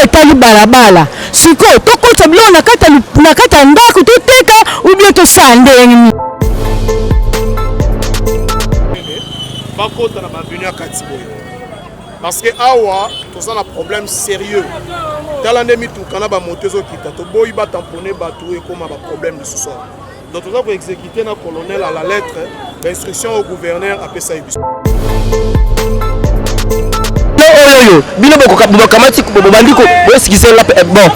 Oyo etali balabala, sikoyo tokotisa biloko na kati na kati ya ndako toteka ou bien tosala ndenge nini? Bakota na ba avenue ya kati boye parce que awa toza na problème sérieux. Tala nde mituka na bamoto ezokita, toboyi batampone bato ekóma baproblème lisusu awa. Donc toza koexécute na colonel à la lettre bainstruction au gouverneur apesaki biso. Oyo bino bokamati bobandi bosikisela bon.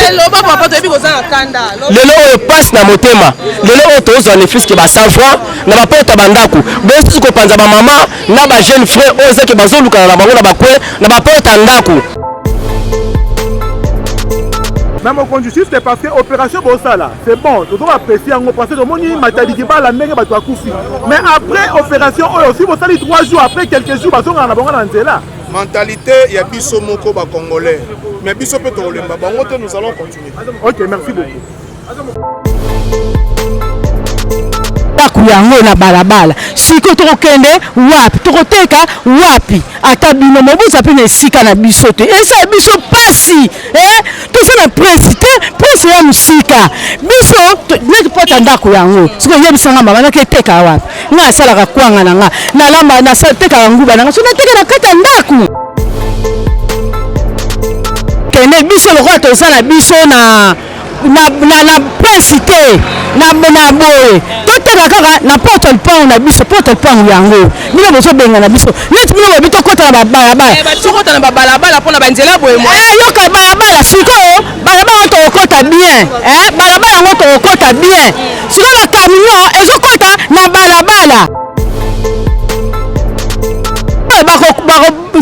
Eloba papa, toyebi koza na kanda. Lelo oyo passe na motema, lelo oyo tozwa ne fût-ce que ba 100 francs na baporte ya bandako, bosusu kopanza bamama na bajeune frère oyo ezaki bazolukana na bango na bakwe na baporte ya ndako. Mais mokonzi, juste parce que opération bosala, c'est bon, tozo apprécier yango parce que tomoni Matadi Kibala ndenge bato akufi, mais après opération oyo si bosali 3 jours, après quelques jours bazongaka na bango na nzela. Mentalité ya biso moko bacongolais, mais biso mpe tokolemba bango te, nous allons continuer. Ok, merci beaucoup. Ndako yango na balabala, sikoyo tokokende wapi? Tokoteka wapi? Ata bino mobuza mpe na esika na biso te, esala biso pasi. Toza na prince te, prince ya mosika, biso neti pota ndako yango. Soki oyebisanga mama naki eteka wapi, nga asalaka kwanga na nga, nalamba, natekaka nguba na nga, so nateka na kati ya ndako. Kende biso lokola toza na biso na prince te, na boye toteka kaka na porte lupango na biso. Porte lupango yango bino bozobengana biso, neti bino boyebi tokɔta na babalabala. Tokɔta na babalabala mpona banzela boye. Yoka, balabala sikoyo, balabala yango tokokɔta bien, balabala yango tokokɔta bien. Sikoyo bacamion ezokɔta na balabala,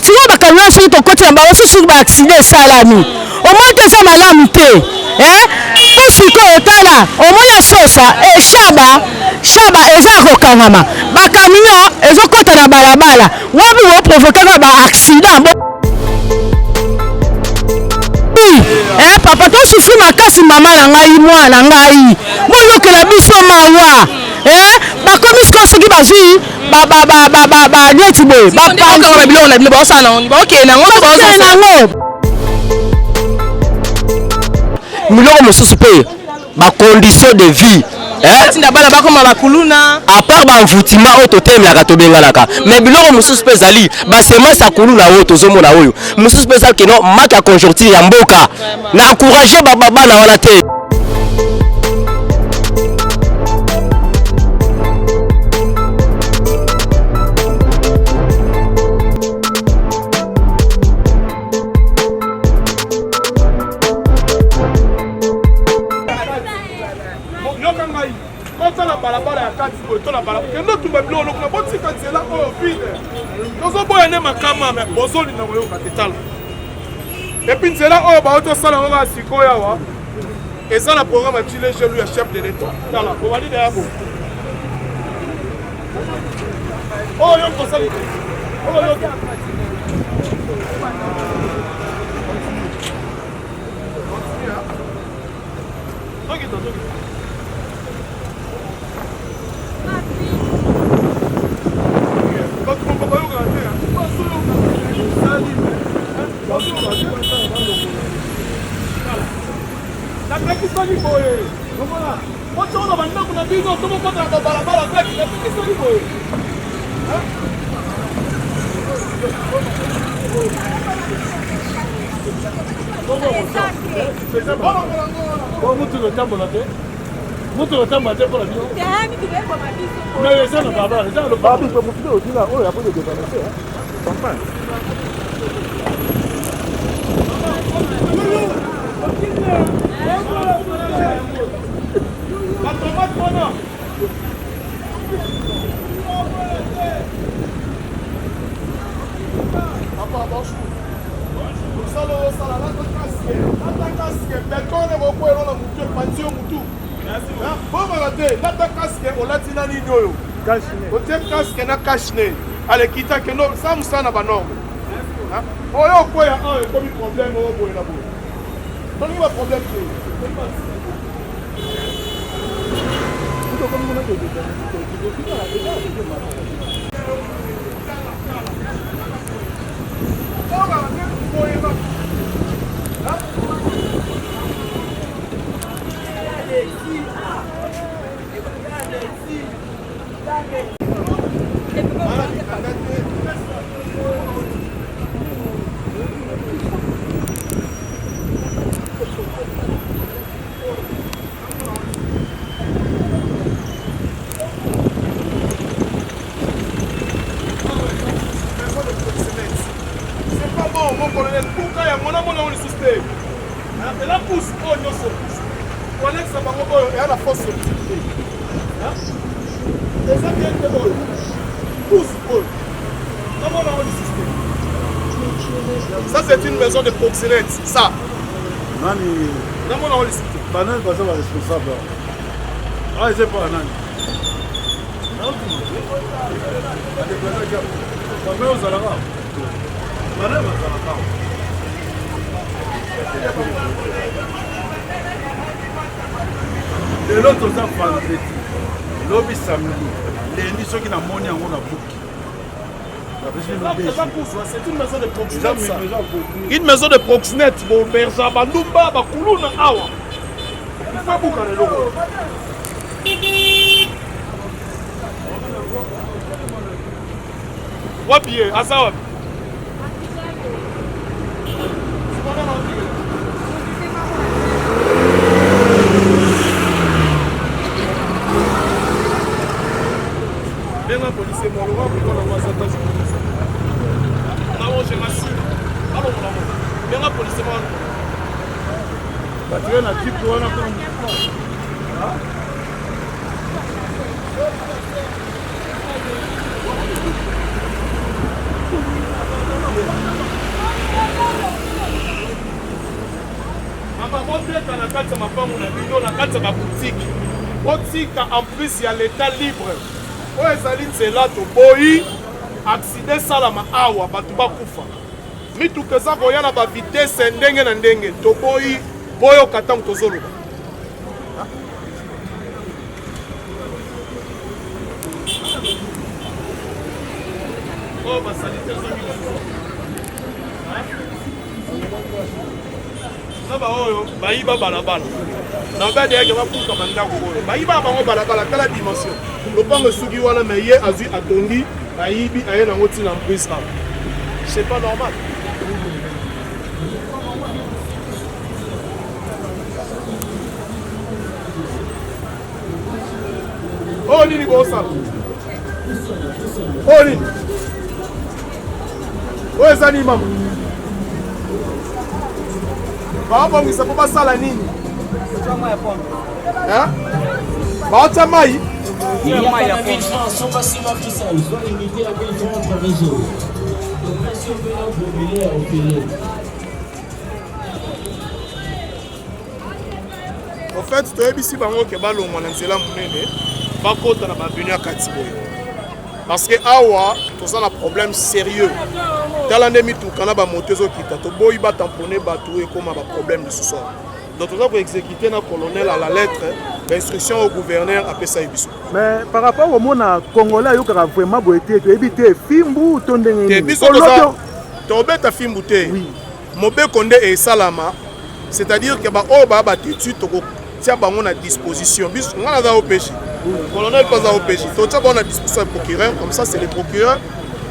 sikoyo bacamion soki tokɔti na bango susu, baaccident esalami, omoni te eza malamu te. Mpo sikoyo tala, omoni asosa eshaba shaba eza ya kokangama, bacamion ezokɔta na balabala wapi boprovoquaka baaccident. Papa, tosouffrir makasi. Mama na ngai, mwana na ngai, boyokela biso mawa. Bakomi sikoyo soki bazwi neti boye. Bakanga biloko na bino, baosala nango, baokende nango to baokende nango. Biloko mosusu mpe bacondition de vie. Tinda bana bakoma bakuluna. À part baenvoûtement oyo totemelaka, tobenganaka, mais biloko mosusu mpe ezali basemence ya kuluna oyo tozomona. Oyo mosusu mpe eza keno manque ya conjoncture ya mboka na encourage bana wana te. Yoka ngai, kota na balabala ya kati boye to na balabala, kende otumba biloko lokuna, botika nzela oyo vide. Tozoboya nde makama, me bozolinga koyoka te. Tala, et puis nzela oyo bauti osala yango kaka sikoyo awa, eza na programme ya Tshilejelu ya chef de l'État. Tala, bobandi na ya bo oyo tosali te oyo. Tokita, tokita. Bato bayokaka te, bazoyoka sali, bazoyoka te. Napekisaki boye, omona botioko na bandako na bino to bokota na babalabala kati. Napekisaki boye. Mutuka etambola te, mutuka etambola te mpona bino, mais eza na balabala, eza na lopango. Oyo apo de comprendre. Batomate wana. Papa, bonjour. Mosala oyo osala, lata casque, lata casque. Beton ekokwela na mutu, epanzi yo mutu. Bongaka te, lata casque. Olati na nini oyo otie casque na cache-nez? Alekita, kendo sa mosala na banorme oyo okweya oyo ekomi problème oyo boye na boye. Tolingi baproblème te. Bolongo na mona yango lisusu te. Ela pousse oyo nyonso pousse. Kolekisa bango oyo eya na force septique te. Eza bien te oyo. Pousse oyo. Namona yango lisusu te. Ça c'est une maison de proxénète, ça. Nani? Namona yango lisusu te. Banani baza ba responsable awa? Ah, eza epa nani? Papa ozalaka bana bazalaka. Lelo toza vendredi, lobi samedi, lundi soki namoni yango na buki. Une maison de proxénète, boberza bandumba bakuluna awa. Il faut buka lelo. Wapi ye? Aza wapi? Benga policier moko lokola ngo aza ta nango, je m'assure. Alongola ngo. Benga policier moko. Batire na jeep wana mpona. Mama, boteka na kati ya mapango na bino, na kati ya babutiki, botika emprise ya l'état libre. Oyo ezali nzela, toboyi accident esalama awa, bato bakufa. Mituka eza koya na bavitesse ndenge na ndenge, toboyi. Boyoka ntango tozoloba. Oyo basalite ezongi na baoyo bayiba balabala na bade yake babuka bandako oyo bayiba bango balabala. Tala dimension, lopango esuki wana, me ye azwi, atongi, ayibi, aye nango ntina emprise awa. C'est pas normal. Oyo nini bosala? Oyo nini? Oyo eza nini, mama? Baobongisa mpo basala nini? Baotya mai. Il n'y a pas de 1000 francs, somba nsima fisal, soit limité à 1000 francs entre réseau. Opération Vélo Populaire au Pélé. En fait, toyebisi bango ke balongwa na nzela monene, bakota na baavenue ya kati boye, parce que awa toza na problème sérieux. Tala nde mituka na bamoto ezokita, toboyi batamponner bato, ekóma baproblème lisusu awa. Donc toza koexécute na colonel à la lettre bainstruction au gouverneur apesa ye biso. Mais par rapport omona Congolais ayokaka vraiment boye te, toyebi te fimbu to ndenge te. Nini. Biso toza tobeta fimbu te. Mobeko nde esalama, c'est-à-dire ke baoyo baya batetu, tokotia bango na disposition. Biso, nga naza OPJ, colonel mpe aza OPJ, totia bango na disposition ya procureur. Comme ça, c'est le procureur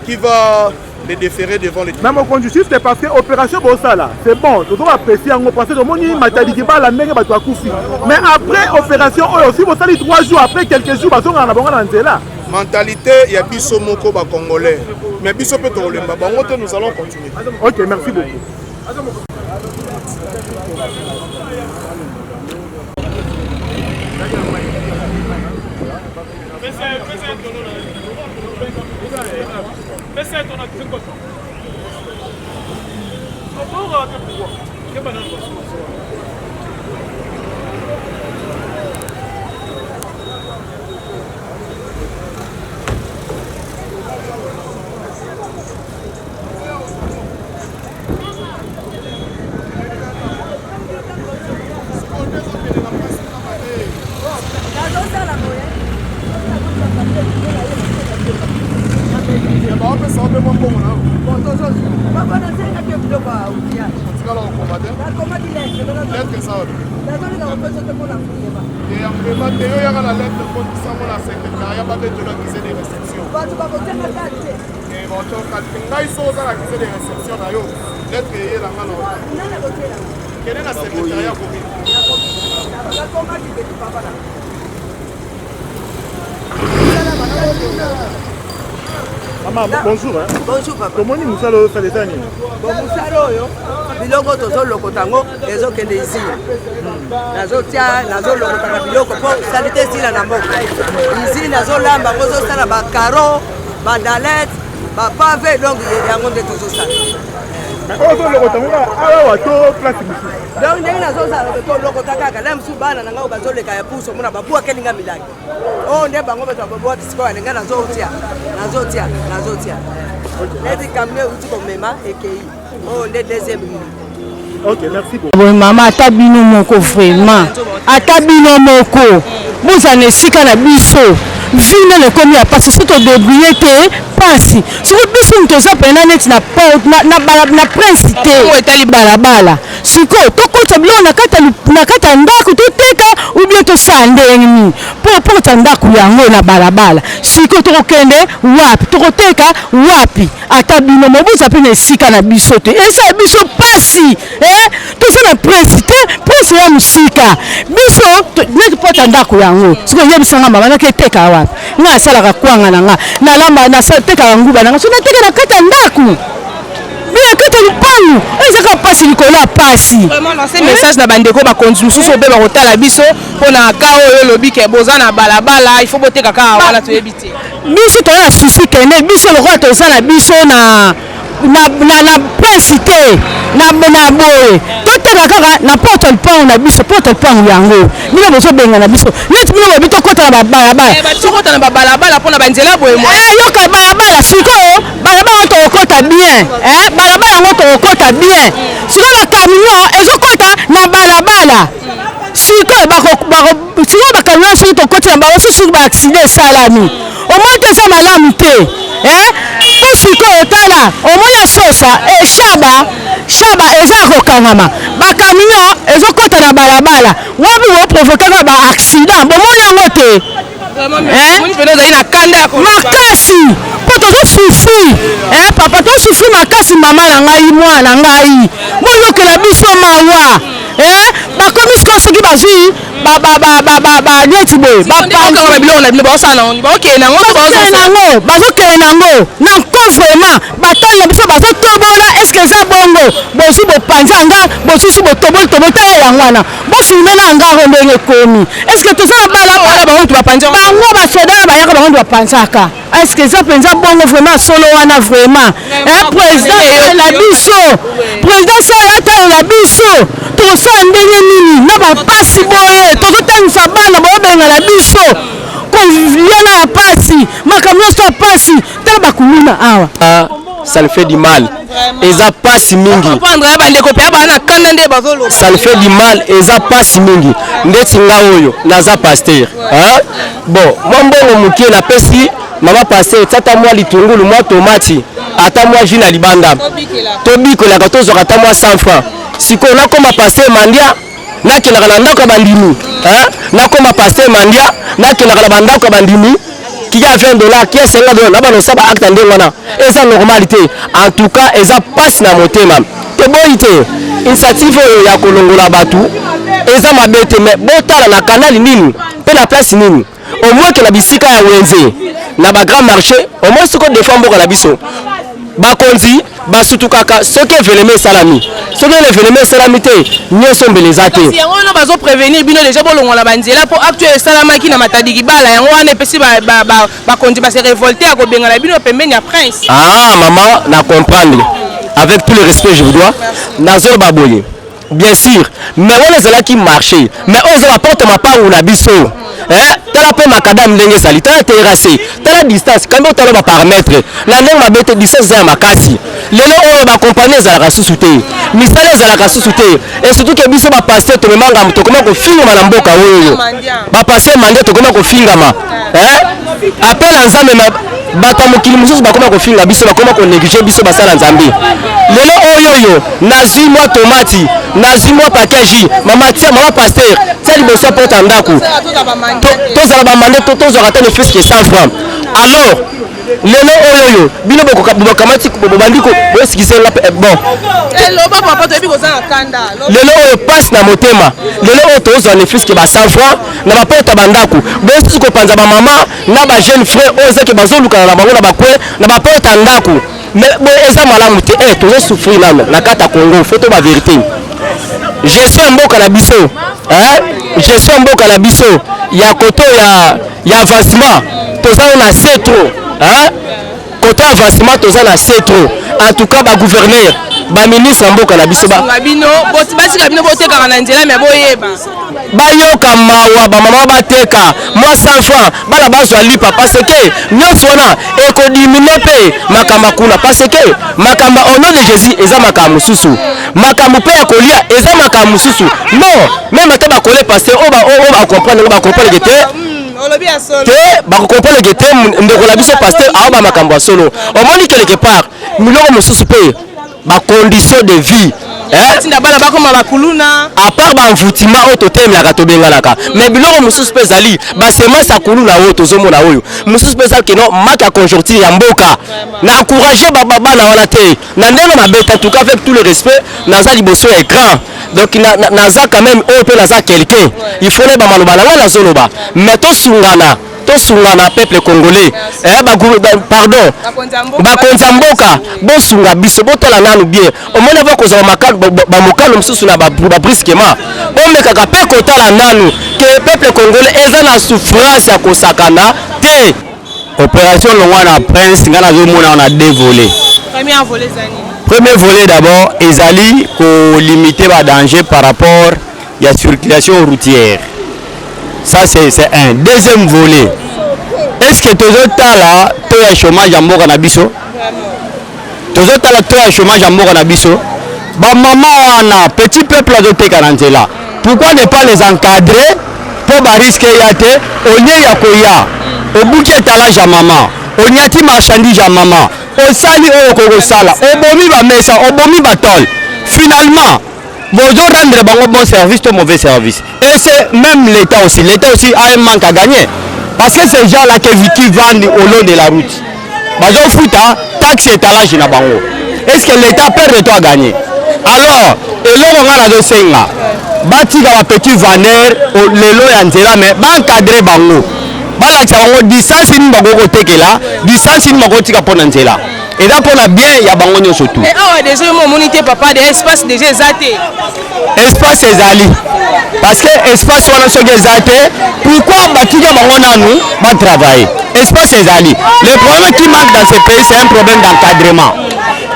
qui va les déférer devant les Mais mokonzi, juste parce que opération bosala, c'est bon, tozo apprécier yango, parce que tomoni Matadi Kibala ndenge bato bakufi. Mais après opération oyo, si bosali 3 jours, après quelques jours bazongaka na bango na nzela. Mentalité ya biso moko bacongolais, mais biso mpe tokolemba bango te, nous allons continuer. Ok, merci beaucoup. Baopesa mpe mwa mbongo na otikala kokoma te. Lettre eza wapi? Ya vraiment te. Yo yaka na lettre, kotisango na secrétariat, babetelo accusé de réception. Ngai so oza na accusé de réception na yo, lettre eyelanga na kende na secrétariat commune. Mama, bonjour. Hein. Bonjour papa. Tomoni mosala oyo osala eza nini? Bon mosala oyo biloko tozolokota yango ezokende izina nazotia nazolokotaka biloko mpo salite esila na mboka izina azolamba yango ozosala bacaro badalete bapave donc yango nde tozosala. Ozolokota yango awa to place mosusu? Donc ndenge nazosala tolokota kaka na mosusu bana na ngai bazoleka ya puso omona babwakeli nga milangi oyo nde bango bato babwaki sikoyo alinga nazotia nazotia nazotia neti camion euti komema ekei oyo nde deuxième unité. Ok, merci beaucoup. Boye mama, ata bino moko vraiment, ata bino moko bozala na esika na biso. Vie nano ekomi ya pasi, soki todebrouille te pasi. Soki biso moto oza mpena neti na na prince te etali balabala, sikoyo tokotisa biloko na kati ya ndako toteka ou bien tosala ndenge nini mpo pokotisa ndako yango na balabala? Sikoyo tokokende wapi? Tokoteka wapi? Ata bino mobuza mpe na esika na biso te, esala biso pasi. Toza na prince te, prince ya mosika biso neti pota ndako yango. Sikoyo yebisanga mama, naki eteka wapi? Nga asalaka kwanga na nga, nalamba, natekaka nguba na nga, so nateka na kati ya ndako na kati ya lupangu, ezaka pasi likolo ya pasi. Vraiment lancer message na bandeko bakonzi mosusu oyo mpe bakotala biso mpona ka oyo olobi ke boza na balabala, il faut boteka kaka wana, toyebi te. Biso toza na susi kende biso lokola toza na biso na na na na prince te na na boye toteka kaka na porte lupangu na biso, porte lupangu yango bino bozobengana biso neti bino boyebi tokota na babalabala. Tokota na babalabala mpona banzela boye. Yoka balabala sikoyo, balabala yango tokokota bien, balabala yango tokokota bien. Sikoyo bakamion ezokota na balabala sikoyo, sikoyo bakamion soki tokoti na bango susu baaccident esalami, omoni te eza malamu te. Mpo sikoyo tala, omoni asosa shaba shaba eza ya kokangama, bakamion ezokɔta na balabala wapi boprovokaka baaccident, bomoni yango te ozali na kanda ya makasi mpo tozosufri papa, tosufri makasi. Mama na ngai, mwana na ngai, boyokela biso mawa. Bakomi sikoyo soki bazwi neti boye bakanga biloko na bino, baosala nango, baokende nango. Bazokende nango, bazokende nango na nko vraiment. Batali na biso bazotobola, est-ce eza bongo? Bozwi bopanza anga, bosusu botoboli toboli, tala yango wana, bofilme na angaro ndenge ekomi. Est-ce toza na balabala? Bango bapanza. Bango basoda na bayaka, bango nde bapanzaka. Est-ce eza mpenza bongo vraiment? Solo wana vraiment, président salela biso, président sala atalela biso. Tokosala ndenge nini na bapasi boye? Tozotangisa bana, boyobengana biso, kolia na ya pasi, makambo nyonso ya pasi. Tala bakuluna awa. Ça le fait du mal, eza pasi mingi. Comprendre bandeko mpe baa na kanda nde bazoloba. Ça le fait du mal, eza pasi mingi. Ndeti nga oyo naza pasteur, bon, mwa mbongo moke napesi mama pasteur, tiata mwa litungulu, mwa tomati, ata mwa jus na libanda, tobikolaka, tozwaka ata mwa 100 francs. Sikoyo nakoma pasteur mandia, nakendaka na ndako ya bandimi, nakoma pasteur mandia, nakendaka na bandako ya bandimi kia 20 $, kia 50 $, na bana osala baacte ndenge wana, eza normal te. En tout cas eza mpasi na motema. Toboyi te initiative oyo ya kolongola bato, eza mabe te, mais botala na kanali nini mpe na place nini. Au moins ke na bisika ya wenze, na bagrand marché, au moins soko defend mboka na biso. Bakonzi basutukaka soki événement esalami. Soki événement esalami te, nyonso mbele eza te. Yango wana bazoprévenir bino déjà bolongola banzela, mpo acte oyo esalamaki na Matadi Kibala, yango wana epesi bakonzi base révolte ya kobengana bino pembeni ya prince. Ah mama, na comprendre, avec tout le respect je vous dois, nazoloba boye, bien sûr, mais wana ezalaki marché, mais oyo eza baporte mapangu na biso. Tala mpe macadam ndenge ezali, tala terrasse, tala distance kambi, otala baparamètre na ndenge mabe te, distance eza ya makasi. Lelo oyo bakompagnie ezalaka susu te, misala ezalaka susu te, et surtout ke biso bapasteur tomemanga, tokoma kofingama na mboka oyo. Bapasteur mande tokoma kofingama, appel ya Nzambe, bato ya mokili mosusu bakoma kofinga biso, bakoma konéglige biso basala Nzambe. Lelo oyo oyo nazwi mwa tomati, nazwi mwa paquet jus, mama tia, mama pasteur tia liboso ya porte ya ndako, tozala bamande, tozwaka ata ne fût-ce que 100 francs. Alors lelo oyo oyo bino bokamati bobandi bosikise nga eh, bon eh, loba papa toyebi koza na kanda lelo oyo pasi na motema. Lelo oyo tozwa ne fût-ce que ba 100 francs na baporte ya bandako, bosusu kopanza bamama na bajeune frère oyo ezaki bazolukana na bango na bacoin na baporte ya ndako. Mais boye eza malamu te. Eh, tozosouffrir nano na kati ya Congo, faut to bavérité. Gestion ya mboka na biso, eh? Gestion ya mboka na biso ya koto ya avancement, toza na se trop, hein? Côté avancement toza na se trop. En tout cas bagouverneur, baministre ya mboka na biso bino batika bino botekaka na nzela, me boyeba bayoka mawa. Bamama bateka mwa 100 francs, bana bazwa lipa, parce que nyonso wana ekodiminuer mpe makambo kuna, parce que makambo au nom de Jésus eza makambo mosusu, makambo mpe ya kolia eza makambo mosusu. Non, même ata bakole pasteur oyo bacomprendre ngo, bacomprendre ke te te, bakocomprendre ke te. Ndeko na biso pasteur aoba makambo ya solo. Omoni, quelque part biloko mosusu mpe bacondition de vie. Tinda bana bakoma bakuluna. À part baenvoûtement oyo totemelaka, tobenganaka, mais biloko mosusu mpe ezali basemence ya kuluna oyo tozomona. Oyo mosusu mpe eza keno manque ya conjoncture ya mboka na encourage bana wana te na ndenge mabe te. En tout cas, avec tout le respect, naza liboso ya écran, donc naza quand même oyo mpe naza quelqu'un, il faut nayeba maloba na ngai nazoloba. Mais tosungana, tosungana, peuple congolais, eh, pardon, bakonzi ya mboka, bosunga biso, botala nanu bien. Omoni, ava kozwa bamokano mosusu na babrusquement, bomekaka mpe kotala nanu ke peuple congolais eza na souffrance ya kosakana te. Opération longwa na prince, ngai nazomona na deux volets. Premier volet ezali? Premier volet d'abord ezali kolimiter badanger par rapport ya circulation routière, ça c'est un. Deuxième volet, est ce que tozotala taux ya chômage ya mboka na biso? Tozotala taux ya chômage ya mboka na biso? Bamama wana, petit peuple azoteka na nzela, pourquoi ne pas les encadrer mpo barisque eya te? Au lieu ya koya obuki étalage ya mama, oniati marchandise ya mama, osali oyo okoki kosala, obomi bamesa, obomi batole, finalement bozo rendre bango bon service to mauvais service? Et c'est même l'État aussi, l'État aussi a un manque à gagner, parce que ces gens là qui vendent au long de la route bazofuta taxe étalage na bango. Est ce que l'État perd to a gagné? Alors eloko ngai nazosenga, batika bapetit vendeur lelo ya nzela, mais baencadre bango, balakisa bango distance nini bakoki kotekela, distance nini bakotika mpo na nzela eza mpona bien ya bango nyonso tu. Mais awa déjà yo omoni te, papa, de espace déjà eza te. Espace ezali, parce que espace wana soki eza te, pourquoi batika bango nanu batravailler? Espace ezali. Le problème qui manque dans ce pays, c'est un problème d'encadrement.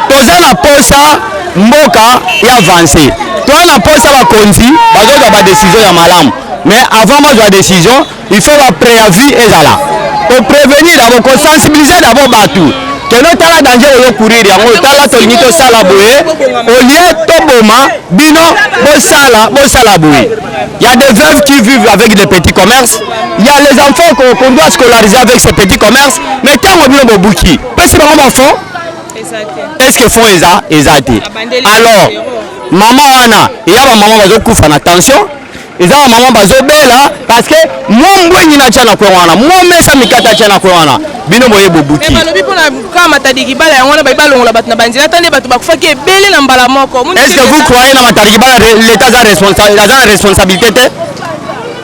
Toza na posa mboka ya avance, toza na posa bakonzi bazozwa badécision ya malamu, mais avant bazwa décision, il faut bapréavis ezala, koprévenir d'abord, kosensibiliser d'abord bato keno tala danger oyo courir yango, tala tolingi tosala boye, au lieu toboma bino, bosala bosala boye. Il y a des veuves qui vivent avec des petits commerces, il y a les enfants qu'on doit scolariser avec ces petits commerces. Mais ntango bino bobuki, pesi bango bafond, est ce que fond eza te? Alors mama wana eya, bamama bazokufa na tension, eza bamama bazobela parce que mwa mbwenyi na tia na kwe wana, mwa mesa mikate atia na kwe wana, bino boye bobuki. Balobi mpona kaka Matadi Kibala yango wana bayi balongola bato na banzela, ata nde bato bakufaki ebele na mbala moko. Est ce que vous croyez na Matadi Kibala l'État aza na responsabilité te?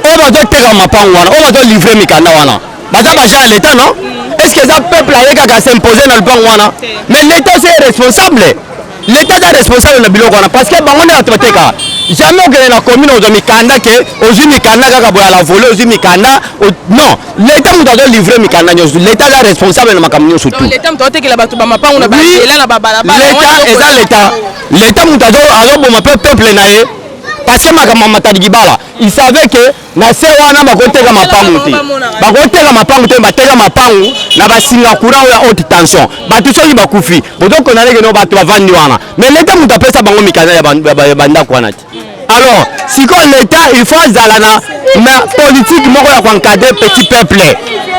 Oyo bazoteka mapango wana, oyo bazolivre mikanda wana, baza baagent ya l'État, non? Est ce que eza peuple aye kaka s'impose na lupango wana? Mais l'État aussi est responsable, l'État aza responsable na biloko wana, parce que bango nde bato bateka. Jamais okende na commune ozwa mikanda ke ozwi mikanda kaka boye à la volée, ozwi mikanda. Non, l'État moto azolivre mikanda nyonso, l'État aza responsable na makambo nyonso tout. L'État moto aotekela bato bamapango na banzela, na babalabala. L'État eza l'État, l'État moto azoboma mpe peuple na ye, parce que makambo ya Matadi Kibala, il savait que na se wana bakoteka mapangu te, bakoteka mapangu te, bateka mapangu na basinga courant oyo ya haute tension. Bato soki bakufi, bozokondane keno bato bavandi wana, mais l'État moto apesa bango mikanda ya bandako wana te. Alors sikoyo l'État, il faut azala na politique moko ya koencadre petit peuple.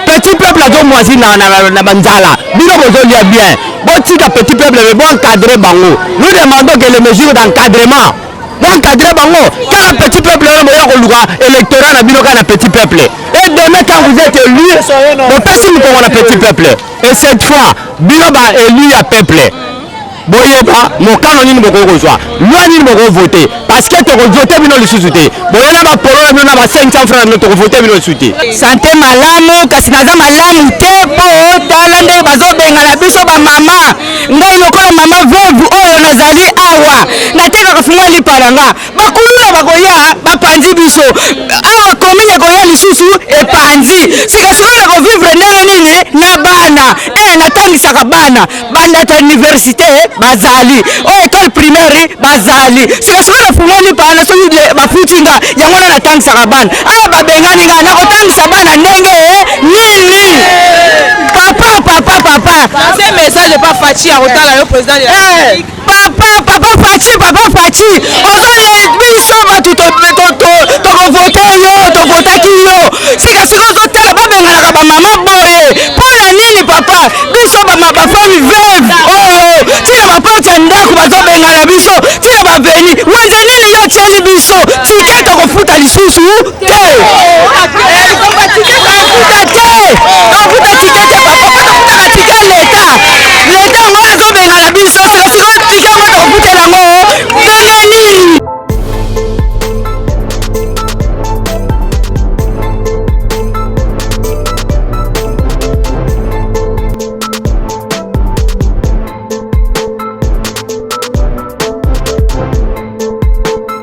Petit peuple azomwasi na banzala, bino bozolia bien, botika petit peuple, mais boencadre bango. Nous demandons que les mesures d'encadrement. Boencadre bango kaka petit peuple wana boya koluka électorat na bino kaka na petit peuple. Et demain quand vous êtes élu, bopesi mokongo na petit peuple. Et cette fois, bino ba élu ya peuple boyeba mokano nini bokoki kozwa loi nini bokoki vote parce que tokovote bino lisusu te boye na bapolo na bino na ba 500 franc na bino tokovote bino lisusu te. Sante malamu kasi naza malamu te mpo tala ndenge bazobengana biso bamama. Ngai lokola mama veuve oyo nazali awa natekaka fungwa lipa na nga, bakuluna bakoya bapanzi biso awa, commune ekoya lisusu epanzi. Sika sikoyo nakovivre ndenge nini na bana? Eh, natangisaka bana bandata université bazali, oyo école primaire bazali. Sika sikoyo nafungwa lipa wana, soki bafuti nga yango wana natangisaka bana. Awa babengani nga, nakotangisa bana ndenge nini? Papa, papa, papa, Lance message pa Fatshi akotala yo, président de la République. Papa, papa Fatshi, papa Fatshi, ozole biso bato tokovote yo, tovotaki yo. Sika sika ozotala babenganaka bamama boye mpo na nini? Papa, biso bafemme veuve oyo ntina baporte ya ndako bazobengana biso, ntina baveni wenze nini yo otieli biso tike, tokofuta lisusu te.